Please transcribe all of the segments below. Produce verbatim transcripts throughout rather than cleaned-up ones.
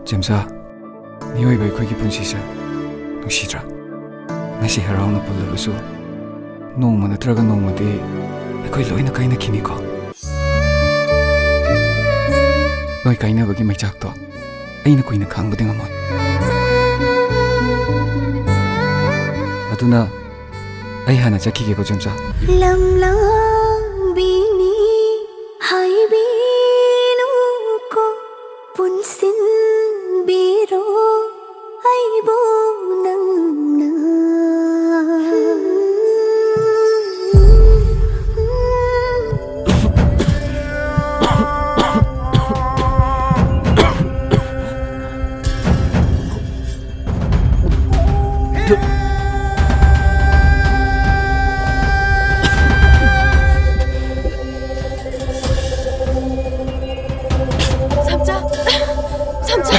ꯆꯦꯝꯆꯥ, ꯃꯤꯑꯣꯏꯕ ꯑꯩꯈꯣꯏꯒꯤ ꯄꯨꯟꯁꯤꯁꯦ ꯅꯨꯡꯁꯤꯗ꯭ꯔꯥ? ꯉꯁꯤ ꯍꯔꯥꯎꯅ ꯄꯨꯜꯂꯕꯁꯨ ꯅꯣꯡꯃ ꯅꯠꯇ꯭ꯔꯒ ꯅꯣꯡꯃꯗꯤ ꯑꯩꯈꯣꯏ ꯂꯣꯏꯅ ꯀꯥꯏꯅꯈꯤꯅꯤꯀꯣ꯫ ꯅꯣꯏ ꯀꯥꯏꯅꯕꯒꯤ ꯃꯩꯆꯥꯛꯇꯣ ꯑꯩꯅ ꯀꯨꯏꯅ ꯈꯥꯡꯕꯗꯤ ꯉꯝꯃꯣꯏ꯫ ꯑꯗꯨꯅ ꯑꯩ ꯍꯥꯟꯅ ꯆꯠꯈꯤꯒꯦꯀꯣ, ꯆꯦꯝꯆꯥ꯫ ꯂꯝꯂꯥꯡꯕꯤꯅꯤ ꯍꯥꯏꯕꯤꯅꯨꯀꯣ, ꯄꯨꯟꯁꯤꯟꯕꯤꯔꯣ ꯑꯩꯕꯨ ꯅꯪꯅ꯫ ꯁꯝꯆꯥ! ꯁꯝꯆꯥ!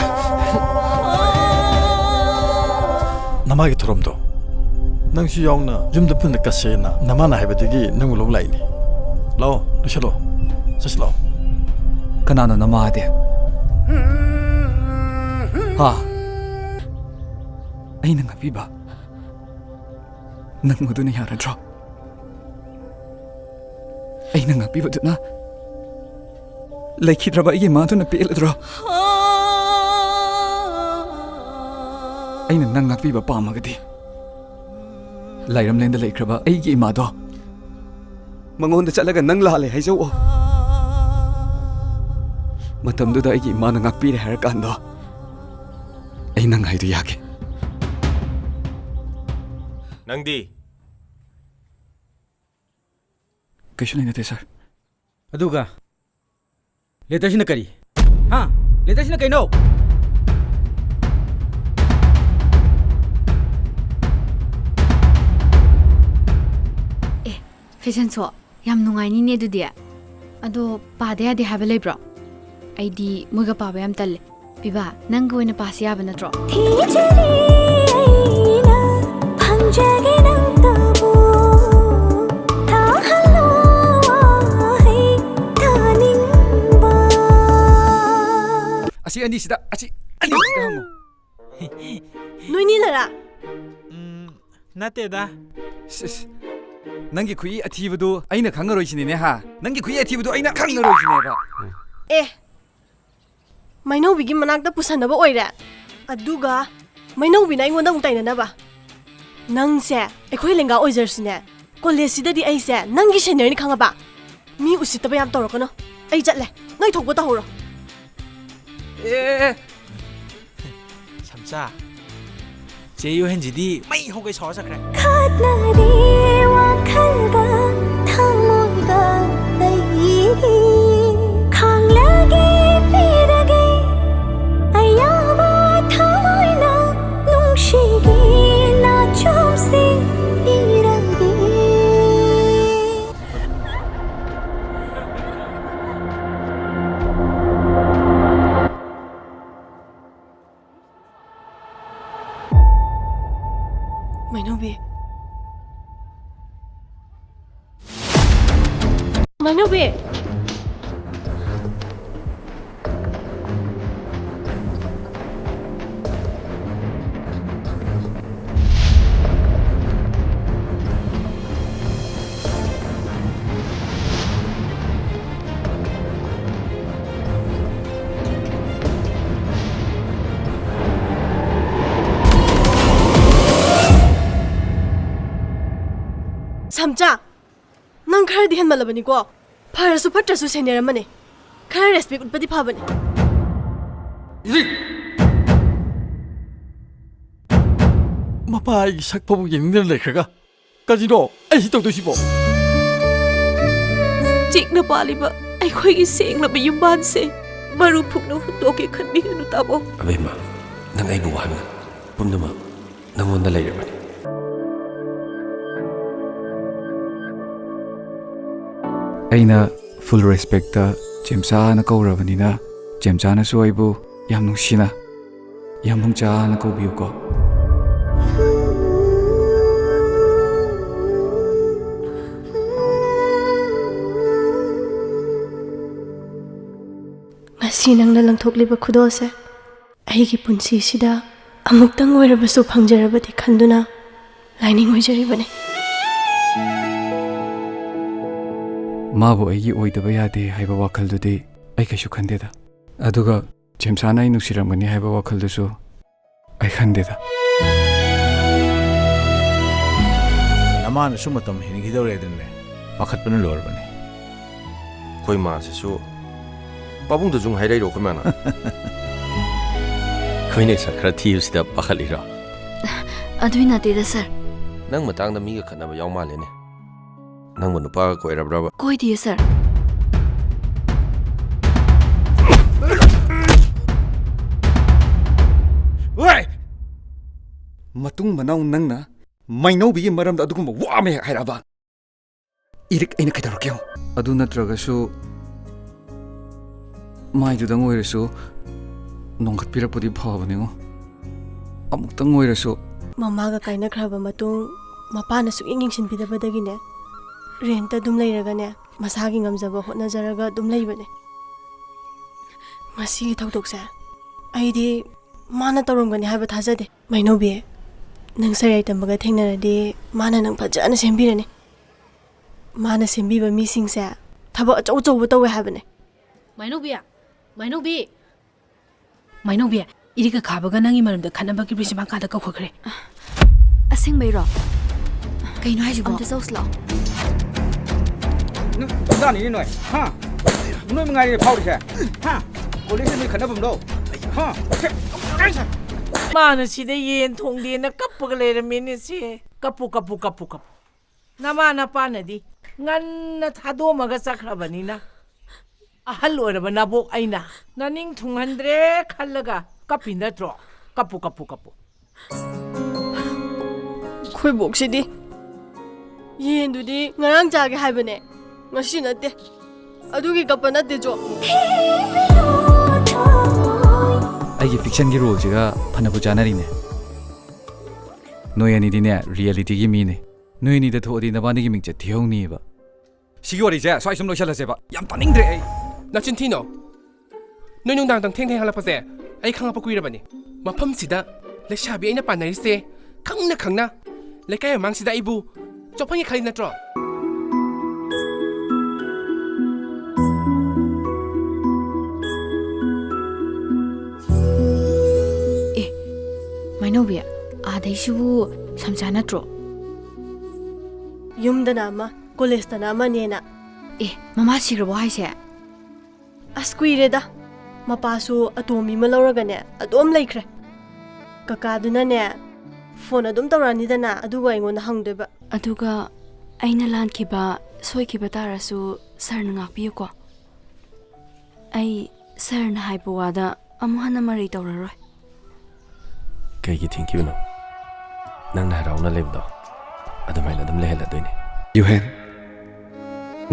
ꯅꯃꯥꯒꯤ ꯊꯧꯔꯝꯗꯣ ꯅꯪꯁꯨ ꯌꯥꯎꯅ ꯌꯨꯝꯗ ꯄꯨꯟꯅ ꯀꯠꯁꯦꯅ ꯅꯃꯥꯅ ꯍꯥꯏꯕꯗꯒꯤ ꯅꯪꯕꯨ ꯂꯧ ꯂꯥꯛꯏꯅꯤ꯫ ꯂꯥꯛꯑꯣ, ꯂꯣꯏꯁꯤꯜꯂꯣ꯫ ꯆꯠꯁꯤ ꯂꯥꯛꯑꯣ꯫ ꯀꯅꯥꯅꯣ ꯅꯃꯥꯗꯤ? ꯍꯥ? ꯑꯩꯅ ꯉꯥꯛꯄꯤꯕ ꯅꯪ ꯃꯗꯨꯅ ꯌꯥꯔꯗ꯭ꯔꯣ? ꯑꯩꯅ ꯉꯥꯛꯄꯤꯕꯗꯨꯅ ꯂꯩꯈꯤꯗ꯭ꯔꯕ ꯑꯩꯒꯤ ꯏꯃꯥꯗꯨꯅ ꯄꯦꯜꯂꯗ꯭ꯔꯣ? ꯑꯩꯅ ꯅꯪ ꯉꯥꯛꯄꯤꯕ ꯄꯥꯝꯃꯒꯗꯤ, ꯂꯥꯏꯔꯝꯂꯦꯟꯗ ꯂꯩꯈ꯭ꯔꯕ ꯑꯩꯒꯤ ꯏꯃꯥꯗꯣ ꯃꯉꯣꯟꯗ ꯆꯠꯂꯒ ꯅꯪ ꯂꯥꯜꯂꯦ ꯍꯥꯏꯖꯧꯑꯣ꯫ ꯃꯇꯝꯗꯨꯗ ꯑꯩꯒꯤ ꯏꯃꯥꯅ ꯉꯥꯛꯄꯤꯔꯦ ꯍꯥꯏꯔꯀꯥꯟꯗ ꯑꯩ ꯅꯪ ꯍꯥꯏꯗꯣ ꯌꯥꯒꯦ꯫ ꯅꯪꯗꯤ? ꯀꯩꯁꯨ ꯂꯩꯅꯗꯦ, ꯁꯥꯔ꯫ ꯑꯗꯨꯒ ꯂꯦꯇꯔꯁꯤꯅ ꯀꯔꯤ? ꯍꯥ? ꯂꯦꯇꯔꯁꯤꯅ ꯀꯩꯅꯣ? ꯑꯦ, ꯐꯦꯁꯟ ꯁꯣ? ꯌꯥꯝ ꯅꯨꯡꯉꯥꯏꯅꯤꯅꯦ ꯑꯗꯨꯗꯤ꯫ ꯑꯗꯣ ꯄꯥꯗ ꯌꯥꯗꯦ ꯍꯥꯏꯕ ꯂꯩꯕ꯭ꯔꯣ? ꯑꯩꯗꯤ ꯃꯣꯏꯒ ꯄꯥꯕ ꯌꯥꯝ ꯇꯜꯂꯦ꯫ ꯄꯤꯕꯥ, ꯅꯪꯒ ꯑꯣꯏꯅ ꯄꯥꯁꯤ ꯌꯥꯕ ꯅꯠꯇ꯭ꯔꯣ? ꯊꯤꯖꯔꯤ ꯑꯩꯅ ꯐꯪꯖꯒꯦ ꯅꯪꯇꯕꯨ꯫ ꯊꯥꯍꯜꯂꯣ ꯋꯥꯍꯩ ꯇꯥꯅꯤꯡꯕ꯫ ꯑꯁꯤ ꯑꯅꯤꯁꯤꯗ, ꯑꯁꯤ, ꯑꯩ ꯇꯧꯁꯤꯗ ꯍꯪꯉꯨ꯫ ꯅꯣꯏꯅꯤꯅꯔꯥ? ꯎꯝ, ꯅꯠꯇꯦꯗ꯫ ꯁꯤꯁ, ꯅꯪꯒꯤ ꯈꯨꯏ ꯑꯊꯤꯕꯗꯨ ꯑꯩꯅ ꯈꯪꯉꯔꯣꯏꯁꯤꯅꯤꯅꯦ, ꯍꯥ? ꯅꯪꯒꯤ ꯈꯨꯏ ꯑꯊꯤꯕꯗꯨ ꯑꯩꯅ ꯈꯪꯉꯔꯣꯏꯁꯤꯅꯦꯕ꯫ ꯑꯦ, ꯃꯩꯅꯧꯕꯤꯒꯤ ꯃꯅꯥꯛꯇ ꯄꯨꯁꯟꯅꯕ ꯑꯣꯏꯔꯦ꯫ ꯑꯗꯨꯒ ꯃꯩꯅꯧꯕꯤꯅ ꯑꯩꯉꯣꯟꯗ ꯑꯃꯨꯛ ꯇꯥꯏꯅꯅꯕ꯫ ꯅꯪꯁꯦ ꯑꯩꯈꯣꯏ ꯂꯦꯡꯒꯥ ꯑꯣꯏꯖꯔꯁꯨꯅꯦ, ꯀꯣꯂꯦꯖꯁꯤꯗꯗꯤ ꯑꯩꯁꯦ ꯅꯪꯒꯤ ꯁꯦꯅꯤꯌꯔꯅꯤ, ꯈꯪꯉꯕ? ꯃꯤ ꯎꯁꯤꯠꯇꯕ ꯌꯥꯝ ꯇꯧꯔꯛꯀꯅꯣ꯫ ꯑꯩ ꯆꯠꯂꯦ, ꯅꯣꯏ ꯊꯣꯛꯄ ꯇꯧꯍꯧꯔꯣ꯫ ꯑꯦ, ꯑꯦ, ꯑꯦ꯫ ꯁꯝꯆꯥ, ꯆꯦ ꯌꯨꯍꯦꯟꯁꯤꯗꯤ ꯃꯩ ꯍꯧꯒꯩ ꯁꯥꯎꯔ ꯆꯠꯈ꯭ꯔꯦ꯫ ꯈꯠꯅꯔꯦ ꯋꯥꯈꯜꯒ ꯊꯃꯣꯏꯒ ꯑꯩꯒꯤ꯫ ꯈꯥꯡꯂꯒꯦ ꯄꯤꯔꯒꯦ ꯑꯌꯥꯕ ꯊꯃꯣꯏꯅ ꯅꯨꯡꯁꯤꯒꯦ ꯅꯥꯆꯣꯝꯁꯤ ꯄꯤꯔꯒꯦ꯫ ꯃꯩꯅꯧꯕꯤ꯫ ꯃꯩꯅꯧꯕꯤ꯫ ꯁꯝꯆꯥ, ꯅꯪ ꯈꯔꯗꯤ ꯍꯦꯟꯃꯜꯂꯕꯅꯤꯀꯣ꯫ ꯐꯔꯁꯨ ꯐꯠꯇ꯭ꯔꯁꯨ ꯁꯦꯅꯤꯌꯔ ꯑꯃꯅꯤ꯫ ꯈꯔ ꯔꯦꯁꯄꯦꯛ ꯎꯠꯄꯗꯤ ꯐꯕꯅꯤ꯫ ꯏꯔꯤꯛ! ꯃꯄꯥ ꯑꯩꯒꯤ ꯁꯛ ꯐꯥꯎꯕ ꯌꯦꯡꯅꯤꯡꯗꯅ ꯂꯩꯈ꯭ꯔꯒ ꯀꯔꯤꯅꯣ ꯑꯩ ꯁꯤ ꯇꯧꯗꯣꯏꯁꯤꯕꯣ? ꯆꯤꯛꯅ ꯄꯥꯜꯂꯤꯕ ꯑꯩꯈꯣꯏꯒꯤ ꯁꯦꯡꯂꯕ ꯌꯨꯝꯕꯥꯟꯁꯦ ꯃꯔꯨ ꯐꯨꯛꯅ ꯍꯨꯟꯗꯣꯛꯀꯦ ꯈꯟꯕꯤꯒꯅꯨ, ꯇꯥꯃꯣ꯫ ꯑꯕꯦꯝꯃ, ꯅꯪ ꯑꯩꯕꯨ ꯋꯥꯍꯟꯒꯅꯨ꯫ ꯄꯨꯝꯅꯃꯛ ꯅꯪꯉꯣꯟꯗ ꯂꯩꯔꯕꯅꯤ꯫ ꯑꯩꯅ full respectꯇ ꯆꯦꯝꯆꯥꯅ ꯀꯧꯔꯕꯅꯤꯅ, ꯆꯦꯝꯆꯥꯅꯁꯨ ꯑꯩꯕꯨ ꯌꯥꯝ ꯅꯨꯡꯁꯤꯅ ꯌꯥꯝꯕꯨꯡꯆꯥꯅ ꯀꯧꯕꯤꯌꯨꯀꯣ꯫ ꯉꯁꯤ ꯅꯪꯅ ꯂꯪꯊꯣꯛꯂꯤꯕ ꯈꯨꯗꯣꯜꯁꯦ ꯑꯩꯒꯤ ꯄꯨꯟꯁꯤꯁꯤꯗ ꯑꯃꯨꯛꯇꯪ ꯑꯣꯏꯔꯕꯁꯨ ꯐꯪꯖꯔꯕꯗꯤ ꯈꯟꯗꯨꯅ ꯂꯥꯏꯅꯤꯡ ꯑꯣꯏꯖꯔꯤꯕꯅꯤ꯫ ꯃꯥꯕꯨ ꯑꯩꯒꯤ ꯑꯣꯏꯗꯕ ꯌꯥꯗꯦ ꯍꯥꯏꯕ ꯋꯥꯈꯜꯗꯨꯗꯤ ꯑꯩ ꯀꯩꯁꯨ ꯈꯟꯗꯦꯗ꯫ ꯑꯗꯨꯒ ꯖꯦꯝꯁꯥꯅ ꯑꯩ ꯅꯨꯡꯁꯤꯔꯝꯒꯅꯤ ꯍꯥꯏꯕ ꯋꯥꯈꯜꯗꯨꯁꯨ ꯑꯩ ꯈꯟꯗꯦꯗ꯫ ꯅꯃꯥꯅꯁꯨ ꯃꯇꯝ ꯍꯦꯟꯈꯤꯗꯧꯔꯦ ꯑꯗꯨꯅꯦ, ꯄꯥꯈꯠꯄꯅ ꯂꯣꯏꯔꯕꯅꯦ꯫ ꯑꯩꯈꯣꯏ ꯃꯥꯁꯤꯁꯨ ꯄꯥꯕꯨꯡꯗꯁꯨ ꯍꯥꯏꯔꯛꯏꯔꯣ ꯑꯩꯈꯣꯏ ꯃꯥꯅ? ꯑꯩꯈꯣꯏꯅ ꯁꯛ ꯈꯔ ꯊꯤꯕꯁꯤꯗ ꯄꯥꯈꯠꯂꯤꯔꯣ? ꯑꯗꯨꯏ ꯅꯠꯇꯦꯗ, ꯁꯥꯔ꯫ ꯅꯪ ꯃꯇꯥꯡꯗ ꯃꯤꯒ ꯈꯠꯅꯕ ꯌꯥꯎ ꯃꯥꯜꯂꯦꯅꯦ꯫ ꯅꯪꯕꯨ ꯅꯨꯄꯥꯒ ꯀꯣꯏꯔꯕ꯭ꯔꯕ? ꯀꯣꯏꯗꯤꯌꯦ, ꯁꯥꯔ꯫ ꯃꯇꯨꯡ ꯃꯅꯥꯎ ꯅꯪꯅ ꯃꯩꯅꯧꯕꯤꯒꯤ ꯃꯔꯝꯗ ꯑꯗꯨꯒꯨꯝꯕ ꯋꯥ ꯑꯃ ꯍꯦꯛ ꯍꯥꯏꯔꯛꯑꯕ, ꯏꯔꯤꯛ ꯑꯩꯅ ꯀꯩꯗꯧꯔꯛꯀꯦ ꯌꯦꯡꯉꯨ꯫ ꯑꯗꯨ ꯅꯠꯇ꯭ꯔꯒꯁꯨ ꯃꯥꯏꯗꯨꯗꯪ ꯑꯣꯏꯔꯁꯨ ꯅꯣꯡꯈꯠꯄꯤꯔꯛꯄꯗꯤ ꯐꯕꯅꯤꯉꯣ꯫ ꯑꯃꯨꯛꯇꯪ ꯑꯣꯏꯔꯁꯨ꯫ ꯃꯃꯥꯒ ꯀꯥꯏꯅꯈ꯭ꯔꯕ ꯃꯇꯨꯡ ꯃꯄꯥꯅ ꯁꯨꯛꯌꯦꯡ ꯌꯦꯡꯁꯤꯟꯕꯤꯗꯕꯗꯒꯤꯅꯦ, ꯔꯦꯟꯇ ꯑꯗꯨꯝ ꯂꯩꯔꯒꯅꯦ, ꯃꯁꯥꯒꯤ ꯉꯝꯖꯕ ꯍꯣꯠꯅꯖꯔꯒ ꯑꯗꯨꯝ ꯂꯩꯕꯅꯦ꯫ ꯃꯁꯤꯒꯤ ꯊꯧꯗꯣꯛꯁꯦ ꯑꯩꯗꯤ ꯃꯥꯅ ꯇꯧꯔꯝꯒꯅꯤ ꯍꯥꯏꯕ ꯊꯥꯖꯗꯦ꯫ ꯃꯩꯅꯧꯕꯤ, ꯅꯪ ꯁꯔꯥꯏ ꯇꯝꯕꯒ ꯊꯦꯡꯅꯔꯗꯤ ꯃꯥꯅ ꯅꯪ ꯐꯖꯅ ꯁꯦꯝꯕꯤꯔꯅꯤ꯫ ꯃꯥꯅ ꯁꯦꯝꯕꯤꯕ ꯃꯤꯁꯤꯡꯁꯦ ꯊꯕꯛ ꯑꯆꯧ ꯑꯆꯧꯕ ꯇꯧꯋꯦ ꯍꯥꯏꯕꯅꯦ꯫ ꯃꯩꯅꯧꯕꯤ, ꯃꯩꯅꯧꯕꯤ, ꯃꯩꯅꯧꯕꯤ, ꯏꯔꯤꯛꯀ ꯈꯥꯕꯒ ꯅꯪꯒꯤ ꯃꯔꯝꯗ ꯈꯠꯅꯕꯒꯤ ꯄ꯭ꯔꯤꯟꯁꯤꯄꯥꯜ ꯀꯥꯗ ꯀꯧꯈꯠꯈ꯭ꯔꯦ꯫ ꯑꯁꯦꯡꯕꯩꯔꯣ? ꯀꯩꯅꯣ ꯍꯥꯏꯁꯤꯕꯣ? ꯑꯝꯇ ꯆꯧꯁꯤ ꯂꯥꯛꯑꯣ꯫ ꯅꯪ ꯒꯨꯟꯗꯥꯅꯤꯅꯦ ꯅꯣꯏ, ꯍꯥ? ꯅꯣꯏ ꯃꯉꯥꯏꯔꯦ ꯐꯥꯎꯔꯤꯁꯦ, ꯍꯥ? ꯀꯣꯂꯦꯖꯇ ꯅꯣꯏ ꯈꯠꯅꯐꯝꯗꯣ, ꯍꯥ? ꯃꯥꯅ ꯁꯤꯗ ꯌꯦꯟ ꯊꯣꯡꯗꯦꯅ ꯀꯞꯄꯒ ꯂꯩꯔꯝꯃꯦꯅꯦ ꯁꯦ꯫ ꯀꯞꯄꯨ, ꯀꯞꯄꯨ, ꯀꯞꯄꯨ, ꯀꯞꯄꯨ꯫ ꯅꯃꯥ ꯅꯄꯥꯅꯗꯤ ꯉꯟꯅ ꯊꯥꯗꯣꯛꯑꯝꯃꯒ ꯆꯠꯈ꯭ꯔꯕꯅꯤꯅ, ꯑꯍꯜ ꯑꯣꯏꯔꯕ ꯅꯕꯣꯛ ꯑꯩꯅ ꯅꯅꯤꯡ ꯊꯨꯡꯍꯟꯗ꯭ꯔꯦ ꯈꯜꯂꯒ ꯀꯞꯄꯤ ꯅꯠꯇ꯭ꯔꯣ? ꯀꯞꯄꯨ, ꯀꯞꯄꯨ, ꯀꯞꯄꯨ꯫ ꯑꯩꯈꯣꯏ ꯕꯣꯛꯁꯤꯗꯤ ꯌꯦꯟꯗꯨꯗꯤ ꯉꯔꯥꯡ ꯆꯥꯒꯦ ꯍꯥꯏꯕꯅꯦ, ꯉꯁꯤ ꯅꯠꯇꯦ꯫ ꯑꯗꯨꯒꯤ ꯀꯞꯄ ꯅꯠꯇꯦ, ꯖꯣ꯫ ꯑꯩꯒꯤ ꯐꯤꯛꯁꯟꯒꯤ ꯔꯣꯜꯁꯤꯒ ꯐꯅꯕꯨ ꯆꯥꯅꯔꯤꯅꯦ꯫ ꯅꯣꯏ ꯑꯅꯤꯗꯤꯅꯦ, ꯔꯤꯌꯦꯂꯤꯇꯤꯒꯤ ꯃꯤꯅꯦ꯫ ꯅꯣꯏ ꯑꯅꯤꯗ ꯊꯣꯛꯑꯗꯤ ꯅꯕꯥꯅꯤꯒꯤ ꯃꯤꯡꯆꯠ ꯊꯤꯍꯧꯅꯤꯕ꯫ ꯁꯤꯒꯤ ꯋꯥꯔꯤꯁꯦ ꯁ꯭ꯋꯥꯏ ꯁꯨꯝ ꯂꯣꯏꯁꯜꯂꯁꯦꯕ꯫ ꯌꯥꯝ ꯇꯥꯅꯤꯡꯗ꯭ꯔꯦ ꯑꯩ꯫ ꯅꯆꯤꯟ ꯊꯤꯅꯣ꯫ ꯅꯣꯏ ꯅꯨꯡꯗꯥꯡ ꯇꯪ ꯊꯦꯡ ꯊꯦꯡ ꯍꯜꯂꯛꯄꯁꯦ ꯑꯩ ꯈꯪꯉꯛꯄ ꯀꯨꯏꯔꯕꯅꯤ꯫ ꯃꯐꯝꯁꯤꯗ ꯂꯩꯁꯥꯕꯤ ꯑꯩꯅ ꯄꯥꯟꯅꯔꯤꯁꯦ ꯈꯪꯅ ꯈꯪꯅ ꯂꯩꯀꯥꯏ ꯃꯃꯥꯡꯁꯤꯗ ꯑꯩꯕꯨ ꯆꯣꯞꯍꯟꯒꯦ ꯈꯜꯂꯤ ꯅꯠꯇ꯭ꯔꯣ? ꯑꯦ, ꯃꯥꯏꯅꯧꯕꯤ, ꯑꯥꯗꯩꯁꯤꯕꯨ ꯁꯝꯆꯥ ꯅꯠꯇ꯭ꯔꯣ? ꯌꯨꯝꯗꯅ ꯑꯃ, ꯀꯣꯂꯦꯖꯇꯅ ꯑꯃꯅꯦꯅ꯫ ꯑꯦ, ꯃꯃꯥ ꯁꯤꯈ꯭ꯔꯕꯣ ꯍꯥꯏꯁꯦ? ꯑꯁ, ꯀꯨꯏꯔꯦꯗ꯫ ꯃꯄꯥꯁꯨ ꯑꯇꯣꯝꯕꯤ ꯑꯃ ꯂꯧꯔꯒꯅꯦ ꯑꯗꯨꯝ ꯂꯩꯈ꯭ꯔꯦ꯫ ꯀꯀꯥꯗꯨꯅꯅꯦ ꯐꯣꯟ ꯑꯗꯨꯝ ꯇꯧꯔꯛꯑꯅꯤꯗꯅ, ꯑꯗꯨꯒ ꯑꯩꯉꯣꯟꯗ ꯍꯪꯗꯣꯏꯕ꯫ ꯑꯗꯨꯒ ꯑꯩꯅ ꯂꯥꯟꯈꯤꯕ, ꯁꯣꯏꯈꯤꯕ ꯇꯥꯔꯁꯨ ꯁꯥꯔꯅ ꯉꯥꯛꯄꯤꯌꯨꯀꯣ꯫ ꯑꯩ ꯁꯥꯔꯅ ꯍꯥꯏꯕ ꯋꯥꯗ ꯑꯃꯨꯛ ꯍꯟꯅ ꯃꯔꯩ ꯇꯧꯔꯔꯣꯏ꯫ ꯀꯩꯒꯤ ꯊꯤꯡꯈꯤꯕꯅꯣ? ꯅꯪꯅ ꯍꯔꯥꯎꯅ ꯂꯩꯕꯗꯣ ꯑꯗꯨꯃꯥꯏꯅ ꯑꯗꯨꯝ ꯂꯩꯍꯜꯂꯗꯣꯏꯅꯦ꯫ ꯌꯨꯍꯦꯟ,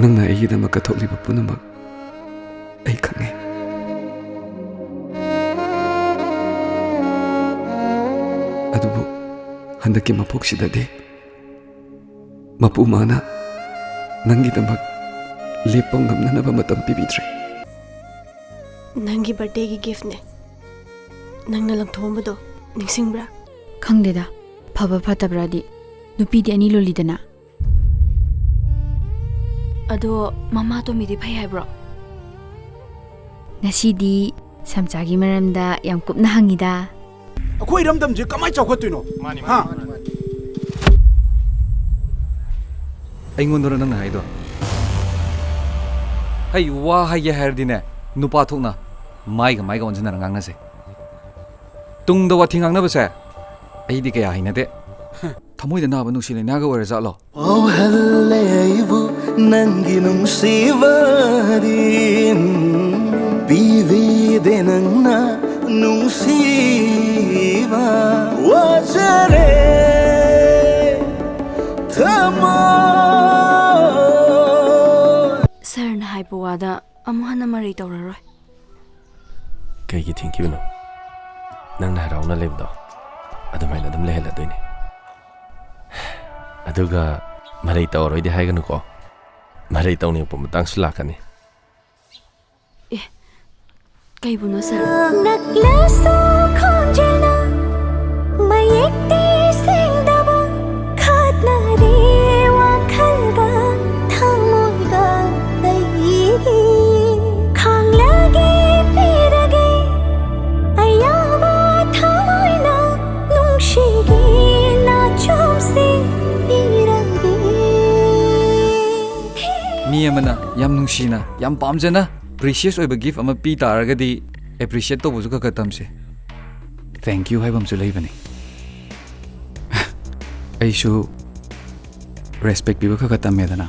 ꯅꯪꯅ ꯑꯩꯒꯤꯗꯃꯛ ꯀꯠꯊꯣꯛꯂꯤꯕ ꯄꯨꯝꯅꯃꯛ ꯑꯩ ꯈꯪꯉꯦ꯫ ꯑꯗꯨꯕꯨ ꯍꯟꯗꯛꯀꯤ ꯃꯄꯣꯛꯁꯤꯗꯗꯤ ꯃꯄꯨ ꯃꯥꯅ ꯅꯪꯒꯤꯗꯃꯛ ꯂꯦꯞꯄ ꯉꯝꯅꯅꯕ ꯃꯇꯝ ꯄꯤꯕꯤꯗ꯭ꯔꯦ꯫ ꯅꯪꯒꯤ ꯕꯥꯔꯗꯦꯒꯤ ꯒꯤꯐꯅꯦ꯫ ꯅꯪꯅ ꯂꯪꯊꯣꯛꯑꯝꯕꯗꯣ ꯅꯤꯡꯁꯤꯡꯕ꯭ꯔꯥ? ꯈꯪꯗꯦꯗ, ꯐꯕ ꯐꯠꯇꯕ꯭ꯔꯥꯗꯤ꯫ ꯅꯨꯄꯤꯗꯤ ꯑꯅꯤ ꯂꯣꯜꯂꯤꯗꯅ꯫ ꯑꯗꯣ ꯃꯃꯥ ꯇꯣꯝꯕꯤꯗꯤ ꯐꯩ ꯍꯥꯏꯕ꯭ꯔꯣ? ꯉꯁꯤꯗꯤ ꯁꯝꯆꯥꯒꯤ ꯃꯔꯝꯗ ꯌꯥꯝ ꯀꯨꯞꯅ ꯍꯪꯉꯤꯗ꯫ ꯑꯩꯈꯣꯏ ꯏꯔꯝꯗꯝꯁꯦ ꯀꯃꯥꯏꯅ ꯆꯥꯎꯈꯠꯇꯣꯏꯅꯣ? ꯃꯥꯅꯤ, ꯍꯥ? ꯃꯥꯅꯤ, ꯃꯥꯅꯤ, ꯃꯥꯅꯤ꯫ ꯑꯩꯉꯣꯟꯗꯔꯣ ꯅꯪꯅ ꯍꯥꯏꯗꯣ? ꯑꯩ ꯋꯥ ꯍꯥꯏꯒꯦ ꯍꯥꯏꯔꯗꯤꯅꯦ, ꯅꯨꯄꯥ ꯊꯣꯛꯅ ꯃꯥꯏꯒ ꯃꯥꯏꯒ ꯑꯣꯟꯁꯤꯟꯅꯔ ꯉꯥꯡꯅꯁꯦ꯫ ꯇꯨꯡꯗ ꯋꯥꯊꯤ ꯉꯥꯡꯅꯕꯁꯦ ꯑꯩꯗꯤ ꯀꯌꯥ ꯍꯩꯅꯗꯦ꯫ ꯊꯃꯣꯏꯗ ꯅꯥꯕ ꯅꯨꯡꯁꯤ ꯂꯩꯅꯥꯒ ꯑꯣꯏꯔꯖꯥꯠꯂꯣ? ꯐꯥꯎꯍꯜꯂꯦ ꯑꯩꯕꯨ ꯅꯪꯒꯤ ꯅꯨꯡꯁꯤꯕꯗꯤ, ꯎꯝ, ꯄꯤꯕꯤꯗꯦ ꯅꯪꯅ ꯅꯨꯡꯁꯤꯕ꯫ ꯋꯥꯖꯔꯦ ꯊꯃꯣꯏ꯫ ꯁꯥꯔꯅ ꯍꯥꯏꯕ ꯋꯥꯗ ꯑꯃꯨꯛ ꯍꯟꯅ ꯃꯔꯩ ꯇꯧꯔꯔꯣꯏ꯫ ꯀꯩꯒꯤ ꯊꯤꯡꯈꯤꯕꯅꯣ? ꯅꯪꯅ ꯍꯔꯥꯎꯅ ꯂꯩꯕꯗꯣ ꯑꯗꯨꯃꯥꯏꯅ ꯑꯗꯨꯝ ꯂꯩꯍꯜꯂꯗꯣꯏꯅꯦ꯫ ꯑꯗꯨꯒ ꯃꯔꯩ ꯇꯧꯔꯔꯣꯏꯗꯤ ꯍꯥꯏꯒꯅꯨꯀꯣ꯫ ꯃꯔꯩ ꯇꯧꯅꯤꯡꯉꯛꯄ ꯃꯇꯥꯡꯁꯨ ꯂꯥꯛꯀꯅꯤ꯫ ꯑꯦ, ꯀꯩꯕꯨꯅꯣ ꯁꯥꯔ? ꯅꯛꯂꯁꯨ ꯈꯣꯟꯖꯦꯜꯅ ꯃꯌꯦꯛꯇꯤ ꯁꯦꯡꯗꯕ, ꯈꯠꯅꯔꯦ ꯋꯥꯈꯜꯒ ꯊꯃꯣꯏꯒ ꯑꯩꯒꯤ꯫ ꯈꯥꯡꯂꯒꯦ ꯄꯤꯔꯒꯦ ꯑꯌꯥꯕ ꯊꯃꯣꯏꯅ ꯅꯨꯡꯁꯤꯒꯤ ꯅꯥꯆꯣꯝꯁꯤ ꯄꯤꯔꯒꯦ꯫ ꯃꯤ ꯑꯃꯅ ꯌꯥꯝ ꯅꯨꯡꯁꯤꯅ, ꯌꯥꯝ ꯄꯥꯝꯖꯅ ꯄ꯭ꯔꯤꯁꯤꯌꯁ ꯑꯣꯏꯕ ꯒꯤꯐ ꯑꯃ ꯄꯤ ꯇꯥꯔꯒꯗꯤ ꯑꯦꯄ꯭ꯔꯤꯁꯤꯌꯦꯠ ꯇꯧꯕꯁꯨ ꯈꯔ ꯈꯔ ꯇꯝꯁꯦ꯫ ꯊꯦꯡꯛ ꯌꯨ ꯍꯥꯏꯕ ꯑꯃꯁꯨ ꯂꯩꯕꯅꯤ꯫ ꯑꯩꯁꯨ ꯔꯦꯁꯄꯦꯛ ꯄꯤꯕ ꯈꯔ ꯈꯔ ꯇꯝꯃꯦꯗꯅ꯫